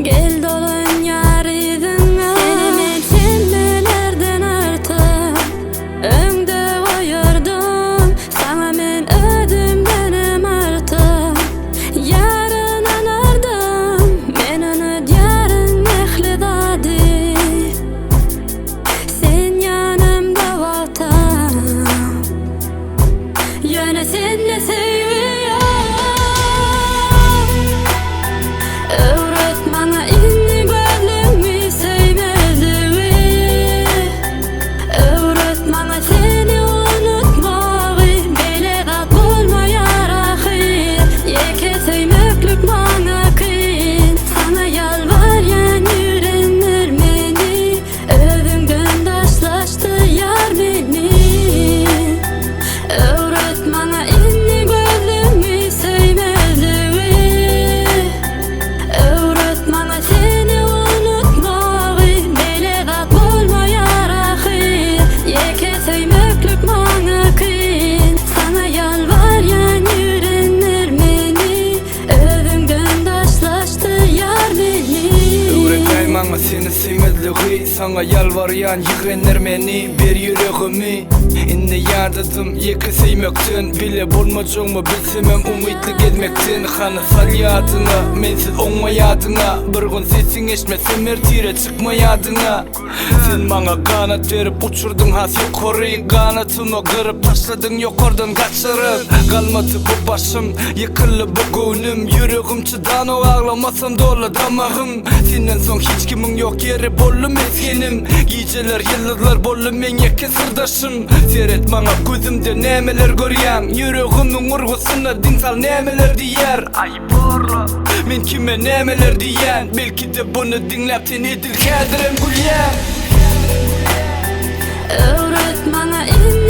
Gel dolan ýar yzyňa. Seni men hemmelerden artyk öňde goýardym. Saňa men özümdenem artyk ýar ynanardym. Men unudýaryn ähli zady. Sen ýanymda wagtam. Ýöne sende söýgi ýok. Öwret maňa indi gözleňi söýmezligi. Öwret maňa seni unutmagy. Beýle zat bolmaýar ahyr. Ýeke söýmeklik maňa kyn. Saňa ýalbarýan ýürenler meni. Özüňden daşlaşdyrýar meni. Öwret maňa indi gözleňi söýmezligi. Öwret maňa seni unutmagy. Beýle zat bolmaýar ahyr. Ýeke söýmeklik maňa kyn. Saňa ýalbarýan ýürenler meni. Özüňden daşlaşdyrýar meni. Öwredäý maňa seni söýmezligi. Saňa ýalbarýan ýigrenler meni. Ber ýüregimi. Indi ýadadym ýeke söýmekden. Bile bolmajagmy bilsemem umytly gezmekden. Hany sal ýadyňa mensiz oňma ýadyňa. Bir gün sesiň eştmesem ertire çykma ýadyňa. Sen maňa ganat berip uçurdyň has ýokary. Ganatymy gyryp taşladyň ýokardan gaçyryp. Galmady bu başym, ýykyldy bu göwnüm. Ýüregim çydanok aglamasam doly damagym. Senden soň hiç kimiň ýok ýeri boldy mesgenim. Gijeler ýyldyzlar boldy meň ýeke syrdaşym. Seret maňa gözümde nämeler görýäň. Ýüregimiň urgusyna diň sal nämeler diýýär. Aý borla men kime nämeler diýýän. Belki-de buny diňläp sen edil häzirem gülýäň. Öwret maňa indi.